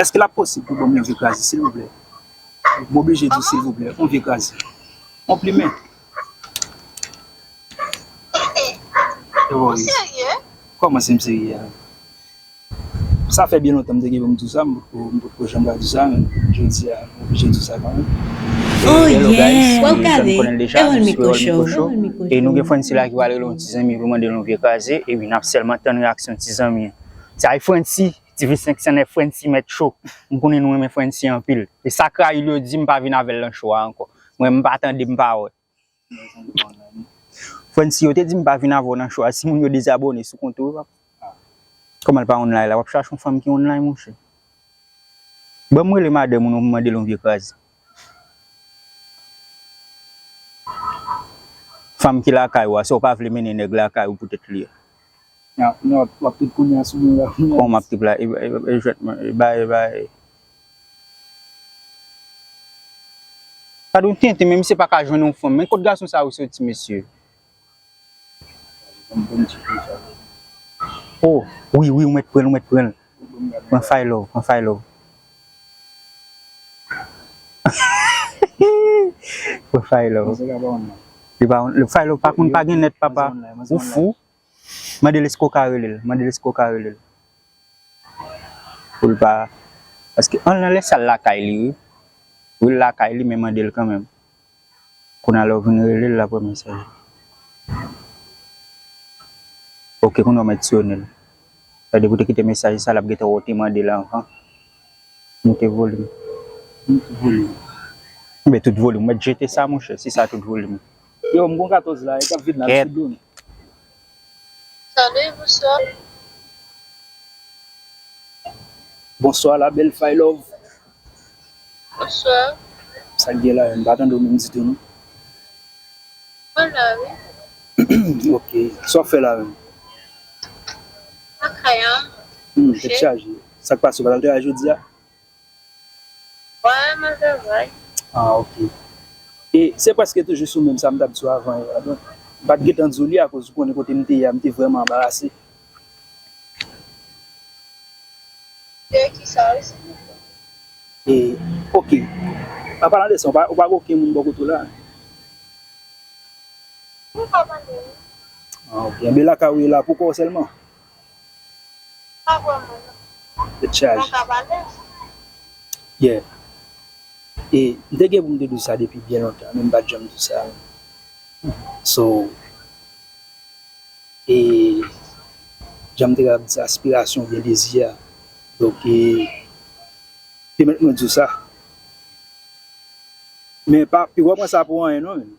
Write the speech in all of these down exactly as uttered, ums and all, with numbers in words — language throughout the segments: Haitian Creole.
Èske l ap posib pou ban m yon vye kraze, silvouplè? M oblije di w silvouplè, yon vye kraze. Yon plimen. Ou serye? Kòman si m serye a? Sa fè byen lontan m te gen pou m di w sa, m potko, m potko janm ka di w sa, men jodi a, m oblije di w sa kanmenm. Oh, hello guys, yeah. Jan nou konnen l deja, nou sou Erol Miko Show. E nou gen Francy la ki pral rele yon ti zanmi pou mande l yon vye kraze, epi n ap sèlman tann reyaksyon ti zanmi an. Sa e Francy, T V senk san nèf, Francy mèt cho. M konnen nou renmen Francy anpil. E sa Krail yo di, m pa vin avè l nan show a ankò. Mwen, m pa tande, m pa wè. Francy, yo te di m pa vin avè w nan show a. Si moun yo dezabòne sou kont ou, w ap, kòman l pa online la? W ap chache yon fanm ki online, monchè. Ban m rele madanm ou non pou mande l yon vye kraze. Fanm ki lakay ou a, sa w pa vle mennen nèg lakay ou poutèt li a. Non, non, w ap tout kounye a sou mwen la. Kòman m ap tout la? E, e, e, jwèt mwen, e, bay, e, bay. Gad yon tenten, men misye pa ka jwenn yon fanm. Men kot gason sa yo soti, mesye? Oh, wi, wi, ou mèt pran l, ou mèt pran l. Pran Faylo, pran Faylo. Pran Faylo. Li pa, Faylo pa konn pa gen nèt, papa. Ou fou? Mande l èske w ka rele l. Mande l èske w ka rele l. Pou l pa. Paske an nan lè sa l lakay li, wi. Wi, l lakay li, men mande l kanmenm. Kounye a lè w vin rele l, l ap wè mesaj. Ok, kounye a w mèt sonnen l. Sa depi w te kite mesaj sa, l ap gentan wè w te mande l anvan. Moute volim. Moute volim. Enben, tout volim. Ou mèt jete sa, monchè, si sa tout volim. Yo, m gon katòz la, e k ap vin la, m sou do m. Salut, bonsoir. Bonsoir, la belle Fay Love. Bonsoir. Sa k gen la, m pa tande w menm ditou, non. Mwen la, wi. Ok. Sa w ap fè la menm? Lakay an. Hmm, tèt chaje. Sa k pase, ou pa t al travay jodi a? Wi, mwen travay. Ah, ok. E se prèske toujou sou menm sa m t ap di w avan yo a. Donk, m pa t gentan di w li akoz ou konnen kote m te ye a, m te vrèman anbarase. De kisa, wi, silvouplè? E, ok. An palan de sa, ou pa, ou pa gen okenn moun bò kote w la? Mwen pa pale, wi. Ah, ok. Enben, lakay ou ye la pou kò w sèlman? Pa vrèman, non. Tèt chaje. Mwen ka pale. Yeah. E, m te gen pou m te di w sa depi byen lontan, men m pa t janm di w sa. So, e, jan m te ka di sa, aspirasyon oubyen dezi a. Donk, e, pèmèt mwen di w sa. Men pa, pi wè pran sa pou anyen, non, men.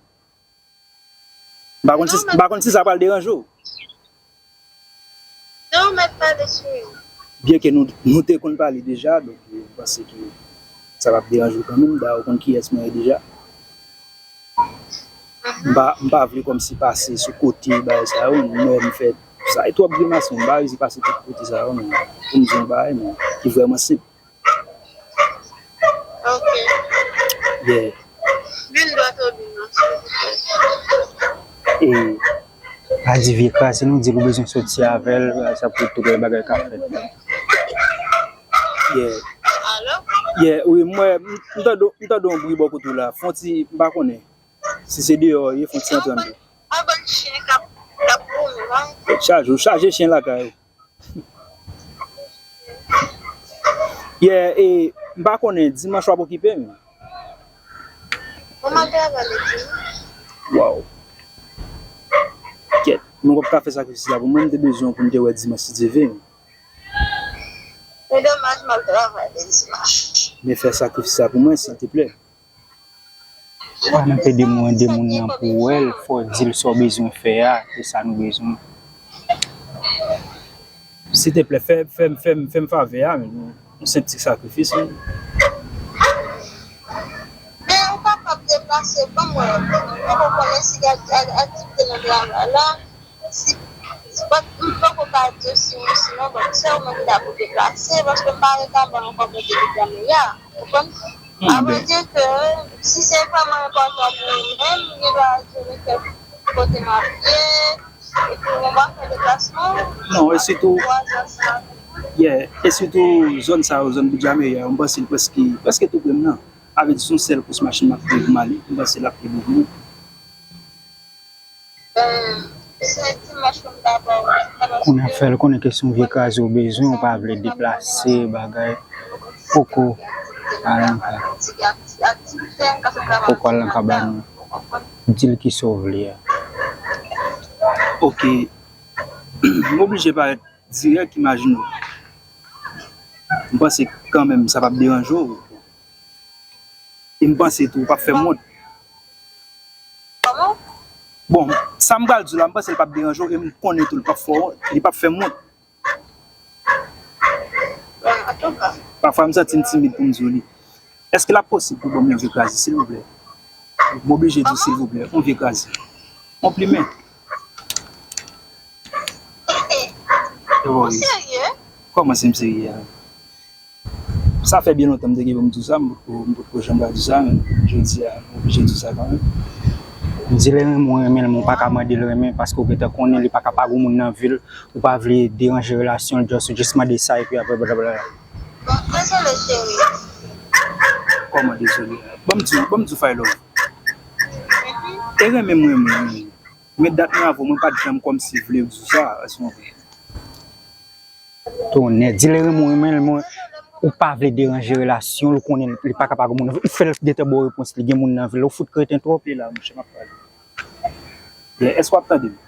M pa konn si, m pa konn si sa pral deranje w. Non, mèt pale sou yo. Byenke nou, nou te konn pale deja, donk, m panse ke sa p ap deranje w kanmenm, dayè ou konn kiyès mwen ye deja. M pa, m pa vle kòmsi pase sou kote bagay sa yo, m wè m fè sa. E twòp grimas, m pa rezi pase tout kote sa yo, men pou m di yon bagay, men ki vrèman senp. Ok. Yeah. Vin dwat o bi non, silvouplè. E, pa di vye kraze, non, di l ou bezwen soti avè l, sa pou tout lè bagay ka fèt. Yeah. Alo? Yeah, wi, m wè, m, m tande, m tande yon bri bò kote w la. Fon ti, m pa konnen. Si se deyò, ye fon ti antre anndan. Yon bann chen k ap, k ap vomit, wi. Chaje, ou chaje chen lakay ou. Yeah, e, m pa konnen, dimanch w ap okipe m. Mwen m al travay le dimanch. Wow. Kèt, mwen p ap ka fè sakrifis la pou mwen, m te bezwen w pou m te wè dimanch si Dye vle. Men domaj, m al travay le dimanch. Men fè sakrifis la pou mwen, silteplè. Fwa nan pede mwen de moun nan pou w wè l, fò w di l sa w bezwen fè a, e sa nou bezwen. Silteplè, fè, fè, fè, fè m favè a, men yon, yon senp ti sakrifis, wi. Men ou kapab deplase, ban m wè, mwen poko konnen si gen ak-, ak-, aktivite nan travay la. Si, si pa, m poko ka di w si wi si non, bon, se ou menm ki ta pou deplase, paske m pa ret anba ankò kote li pran meyè, ou konprann? Hmm, avrèdi ke, si se vrèman enpòtan pou ou menm, li va di w, men kèk kote m ap ye, epi ou pa fè deplasman, non, e sitou, twa zan sa. Yeah, e sitou zòn sa yo, zòn Bidjamè a, m panse l prèske, prèske tou pre m nan. Sa vle di se yon sèl kous machin m ap peye pou m ale, m panse l ap pi bon pou mwen. Kounye a fè l konnen ke se yon vye kraze ou bezwen, ou pa vle deplase, bagay. Poko al anka. Poko al anka ba nou. Di l kisa w vle a. Ok. M oblije parèt dirèk, imajine w. M panse kanmenm sa p ap deranje w. E m panse tou, ou p ap fè m wont. Bon, sa m pral di w la, m panse l p ap deranje w, e m konnen tou, l p ap fè w wont, li p ap fè m wont. Pafwa, m santi m timid pou m di w li. Èske l ap posib pou w ban m yon vye kraze, silvouplè? M oblije di w, silvouplè, yon vye kraze. Yon plimen. Ou serye? Kòman si m serye a? Sa fè byen lontan m te gen pou m di w sa, m potko, m potko janm ka di w sa, men jodi a, m oblije di w sa kanmenm. Di l renmen w, renmen l, men w pa ka mande l renmen, paske w gentan konnen li pa ka pa gen moun nan vi l, ou pa vle deranje relasyon l, just, ou jis mande sa, epi apre, blablabla. Bon, dezole, cheri. Kòman dezole? Ban m di w, ban m di w, Faylove. E renmen m, renmen w, renmen w. Men dat mwen avè w, mwen pa t janm kòmsi vle di w sa, èske w konprann? Tonnè, di l renmen w, renmen l, men ou pa vle deranje relasyon l, ou konnen li pa ka pa gen moun nan vi l, ou fè l gentan ba w repons, li gen moun nan vi l, ou fout kreten twòp. Li la, monchè, m ap pale. Yeah, èske w ap tande m?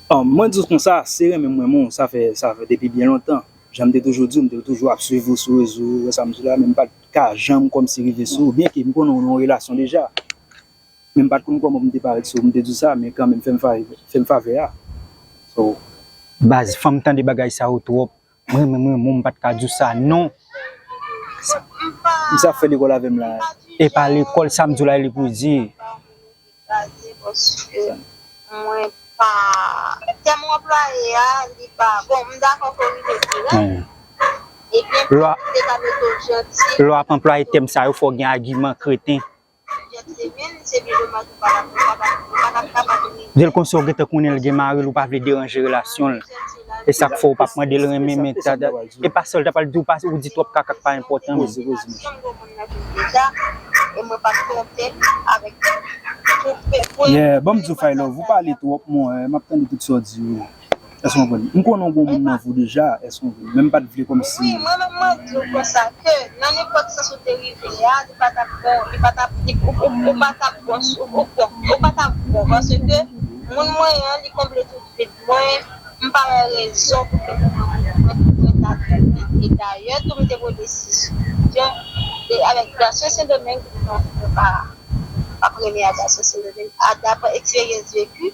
Oh, mwen di w konsa, se renmen m renmen w, sa fè, sa fè depi byen lontan. Jan m te toujou di w, m te toujou ap swiv ou sou rezo, ou wè sa m di w la, men m pa t ka janm kòmsi rive sou ou, byenke m konnen w nan yon relasyon deja. Men m pa t konn kòman pou m te parèt sou ou, m te di w sa, men kanmenm, fè m favè, fè m favè a. So, baz, fanm tande bagay sa yo twòp. Mwen, mwen, mwen, mwen, m pa t ka di w sa, non. M sa fè lekòl avè m la. E pa lekòl, sa m di w la, li pou di. Kraze paske mwen pa, tèm ou anplwaye a, li pa, bon, m dakò ke w rive dirèk. Ebyen, lè w te ka mete w janti. Lè w ap anplwaye tèm sa yo, fò w gen agiman kreten. Jèt se vin, se byen domaj ou pa t ap, ou pa t ap, ou pa t ap kapab rive. Di l konsa w gentan konnen l gen mari l, ou pa vle deranje relasyon l. E sa k fè w p ap mande l renmen, men ta, ta, e pa sa l ta pral di w, pa, ou di twòp kaka k pa enpòtan menm. Poze, poze, monchè. Yeah, ban m di w, Faylove, ou pale twòp, mwen, m ap tande tout sa w di yo. Èske w konprann? M konnen w gen moun nan vi w deja, èske w konprann? Men m pa t vle kòmsi. Wi, mwen menm mwen di w konsa ke nan nenpòt sans ou te rive a, li pa t ap bon, li pa t ap, li, ou, ou, ou pa t ap bon, ou, ou, bon, ou pa t ap bon, paske moun mwen an, li konble tout vid mwen, m pa wè rezon pou ke mwen, mwen, mwen ta fè l. E dayè, tou m te pran desizyon, e avèk gason Sendomeng, mwen pa, pa renmen a gason Sendomeng. A, daprè eksperyans veki,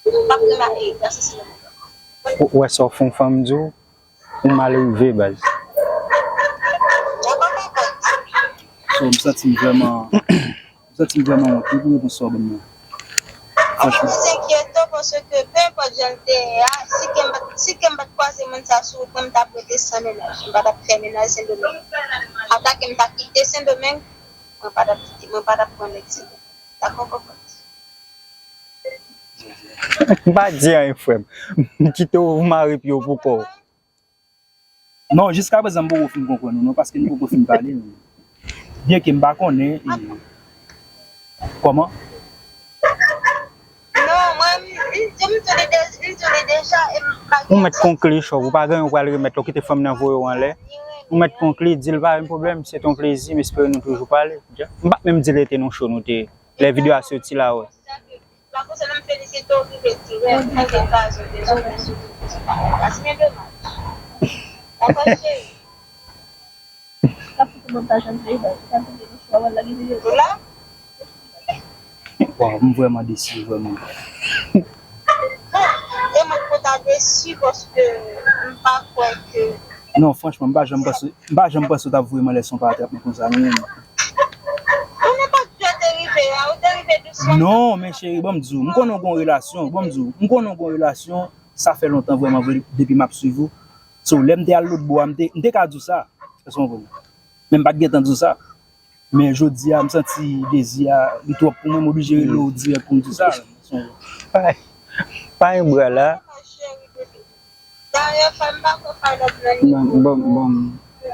m pa renmen a gason Sendomeng ankò. Ou wè sa w fè yon fanm di w? Ou mal rive, baz. So, m santi m vrèman, m santi m vrèman wont wi pou repons sa w ban m nan. Franchman. Mwen enkyete paske, pe enpòt jan l te ye a, si ke m pa t, si ke m pa t kwaze moun sa sou wout mwen, m t ap rete san mennaj. M pa t ap fè mennaj Sendomeng. Atake m ta kite Sendomeng, mwen pa t ap kite, mwen pa t ap pran nèg Sendomeng. Dakò, konprann? M pa di anyen, frè m. M kite w mare pye w pou kò w. Non, jiska prezan, m poko fin konprann ou non, paske nou poko fin pale menm. Byenke m pa konnen, e, kòman? Non, mwen, m, m, m di w li de-, m di w li deja, e m pa gen. Ou mèt konkli, chòv, ou pa gen anyen ou pral remèt la, ou kite fanm nan voye w anlè. Ou mèt konkli, di l pa gen pwoblèm, se te yon plezi, m espere nou toujou pale. M pa t menm di l rete nan show nou te ye. Lè videyo a soti la, wè. La konsa, m felisite w rive dirèk, mwen gen gazon deja, mwen sou tout ti bagay la. Se byen domaj. Dakò, cheri? Kap fout mwen pa janm fè bagay. Kap fout mwen chwa wè lage videyo. Ou la? Waw, m vrèman desi, vrèman. E mwen kontan desi paske m pa kwè ke. Non, franchman, m pa janm panse, m pa janm panse w t ap voye m anlè son pa trap mwen konsa, non. Ou nan pa dwe te rive a, ou te rive dousman. Non, men cheri, ban m di w, m konnen w gon relasyon, ban m di w, m konnen w gon relasyon, sa fè lontan vrèman vre depi m ap swiv ou. So, lè m te al lòtbò a, m te, m te ka di w sa. Èske w konprann? Men m pa t gentan di w sa. Men jodi a, m santi dezi a, li twòp pou mwen, m oblije rele w dirèk pou m di w sa. Èske w konprann? Pa, pa yon bra la. Dayè, fè m pa kwè Faylo nan nivo. Bon, bon, bon,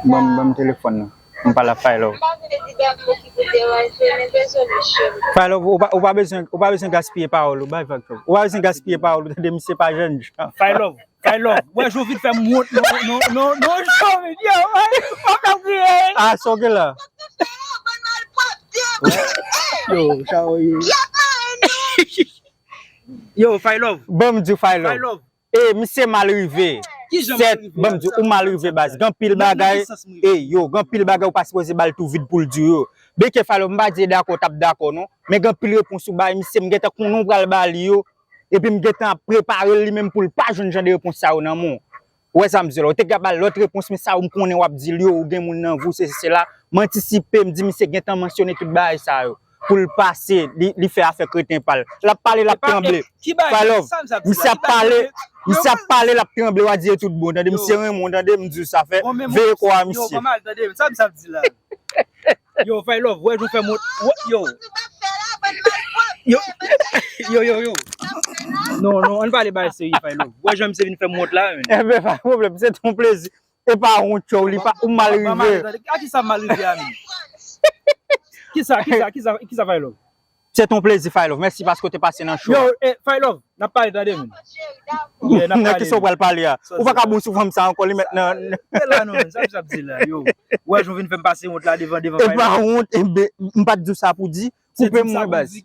bon, bon telefòn nan. M pale ak Faylo. M pa vle di de mo ki pou deranje, men dezole, cheri. Faylo, ou pa, ou pa bezwen, ou pa bezwen gaspiye pawòl ou, bay vag. Ou pa bezwen gaspiye pawòl ou, tande misye pa jèn jan. Faylo, Faylo, wè, jan w vin fè m wont, non, non, non, non, jan w vin, yo, w ap kriye. Ah, sa w gen la? Yo, sa w ye? Yo, Faylo. Bon, m di Faylo. Faylo. E, misye mal rive. Sèt, ban m di, ou mal rive, baz. Gen anpil bagay, e, yo, gen anpil bagay ou pa sipoze ba l tou vid pou l di yo. Byenke Faylo, m pa di dakò, t ap dakò, non. Men gen anpil repons ou bay, misye, m gentan konnen ou pral ba li yo. Epi m gentan ap prepare l li menm pou l pa jwenn jan de repons sa yo nan men w. Ou wè sa m di la? Ou te ka ba l lòt repons, men sa yo m konnen w ap di l yo, ou gen moun nan vi w, se, se, se la. M antisipe, m di misye gentan mansyone tout bagay sa yo. Pou l pase, li, li fè afè kreten pa l. L ap pale, l ap tranble. Faylo, misye ap pale, misye ap pale, l ap tranble, w a di e tout bon. Tande, misye renmen w, tande, m di w sa fè. Veye kò a misye. Yo, Faylo, wè, jan w fè m wont, yo. Yo, yo, yo, yo. Non, non, ann pale bagay serye, Faylo. Wè, jan misye vin fè m wont la, menn. Enben, pa pwoblèm, se t on plezi. E pa wont, yo, li pa, ou mal rive. A ki sa m mal rive a, menn? Ki sa, ki sa, ki sa, ki sa, Faylo? Se t on plezi, Faylo. Mèsi paske w te pase nan show. Yo, e, Faylo, n ap pale, tande, menn. Yeah, n ap pale. Nan ki sa w pral pale a? Ou pa ka bon sou fanm sa ankò, li mèt nan. E la, non, sa, sa di la, yo. Wè, jan w vin fè m pase wont la devan, devan Faylo. E pa wont, enben, m pa t di w sa pou di. Koupe mwen, baz.